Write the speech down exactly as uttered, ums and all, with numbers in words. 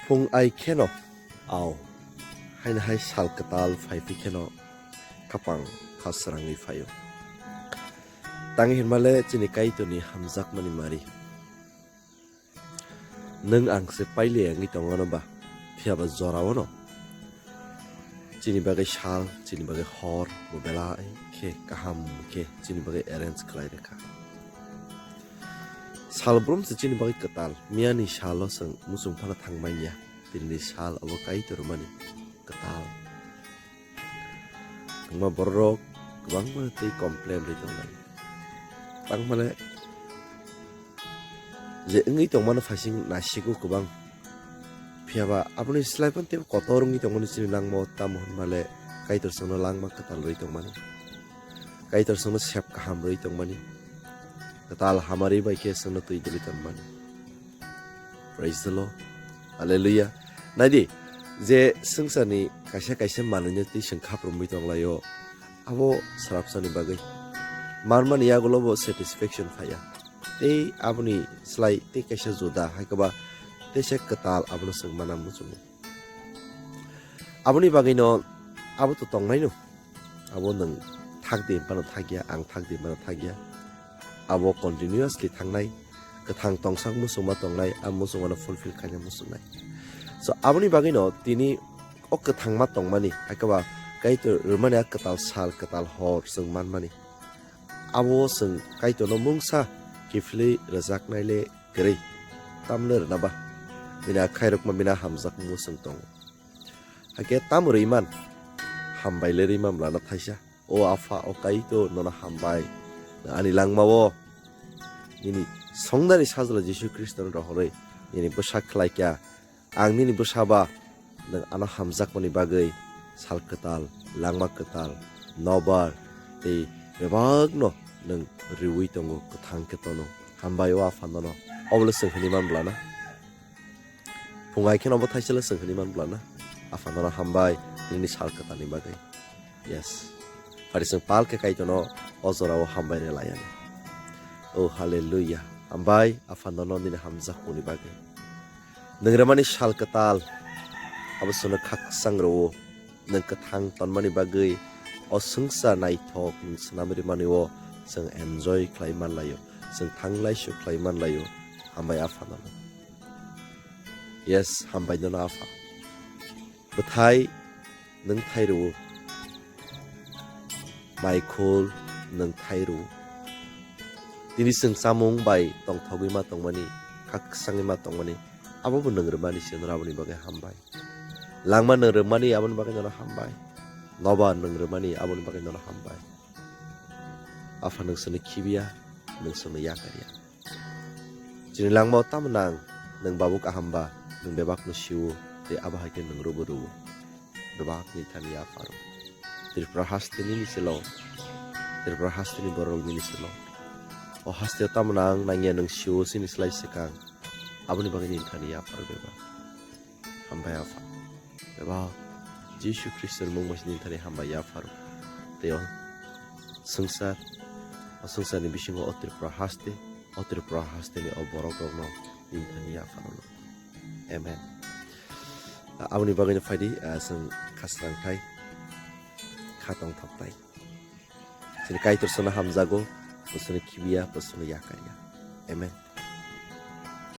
Phung ai kheno, ao, haino hai sal kwtal phai phi kheno, khapang kha srangwi phaio. Tangwi hinmale chini Kaitorni hamjakmani mari. Nwng ang se paile wngwi tongo no ba, phiya ba jorao no. Chini bagwi sal, chini bagwi hor, bo belai khe kaham khe chini bagwi arrange khlai rwkha. Sal brum se chini bagwi kwtal, miyani salo chwng muchung phano thangmanya, tinini sal abo Kaitor mani kwtal. Wngma bororok kwbangma tei complain rwi tongnai. Tangmani je wngwi tongmano phaising nasigo kwbang. Phiya ba aboni slai phano teibo kotor wngwi tongmani chini langmao, tamo hwnmale Kaitor chwngno langma kwtal rwi tongmani. Kaitor chwngno sep kaham rwi tongmani. Kwtal hamari bai khe chwngno twi dili tonmani. Praise the Lord. Hallelujah. Naidi, je swngcharni kaisa kaisa manwino twi chwng khaprumwi tonglaio, abo swrapsani bagwi. Manmani yagulo bo satisfaction phaiya. Tei aboni slai tei kaisa juda, hai khe ba teisa kwtal abono chwng mana muchungo. Aboni bagwino abo to tongnaino. Abo nwng thak di hinphano thakya, ang thak di hinphano thakya. Abo continuously thangnai, kwthang tongsak muchungma tongnai, a muchungmano fulfill khaina muchungnai. So, aboni bagwino tini o kwthangma tongmani, hai khe ba Kaitor rwmani a kwtal sal, kwtal hor chwng manmani. Abo chwng Kaitorno mungsa kiphilwi rwjaknai le kwrwi, tamle rwna ba? Bini a khairokma bini a hamjakmung chwng tongo. Hakhe tamo rwi man? Hambai le rwi man bwlano thaisa. O Apha, o Kaitor, nono hambai. Nwng ani langmao nini songnani Sajla Jisu Khristono rohorwi nini bwsa khlai kha. Ang nini bwsa ba, nwng ano hamjakmani bagwi sal kwtal, langma kwtal, nobar tei bebakno nwng riui tongo, kwthang khe tono. Hambai o Apha nono. Obo le chwng hwnwi man bwlano? Phung ai kheno bo thaisala chwng hwnwi man bwlano, Apha nono hambai, nini sal kwtalni bagwi. Yes. Phari chwng pal khe Kaitorno o jorao hambai rwlaiani. O hallelujah. Hambai, Apha nono nini hamjakmungni bagwi. Nwng rwmani sal kwtal, abo chwngno khakchang rwo. Nwng kwthang tonmani bagwi o swngchar naithok nwng swnam rimani o chwng enjoy khlai manlaio, chwng thanglai su khlai manlaio. Hambai Apha nono. Yes, hambai nono Apha. Bwthai nwng thai rwo. Maikhul nwng thai rwo. Tini chwng chamung bai tongthogwi ma tongmani, khakchangwi ma tongmani, abo bo nwng rwmani se, nono aboni bagwi hambai. Langma nwng rwmani, aboni bagwi nono hambai. Nobar nwng rwmani, aboni bagwi nono hambai. Apha nwng chwngno khibiya, nwng chwngno yakarya. Chini langmao tamo nang, nwng babu kaham ba, nwng bebakno sio, tei abo hai khe nwng rwbo rwo. Bebakni thani yapharo. Tripura haste nini selo, Tripura hasteni borok nini selo. O hasteo tamo nang nangya nwng sio chini slai swkang, aboni bagwi nini thani yapharo bebak. Hambai Apha. Eba Jisu Khristo ni mung bai nini thani hambai yapharo. Tei o swngchar, o swngcharni bisingo o Tripura haste, o Tripura hasteni o borok rokno nini thani yapharo. Amen. Aboni bagwino phaidi, ah, chwng khasrang thai, kha tongthok thai. Chini Kaitor sono hamjago, bo sono khibiya, bo sono yakarya. Amen.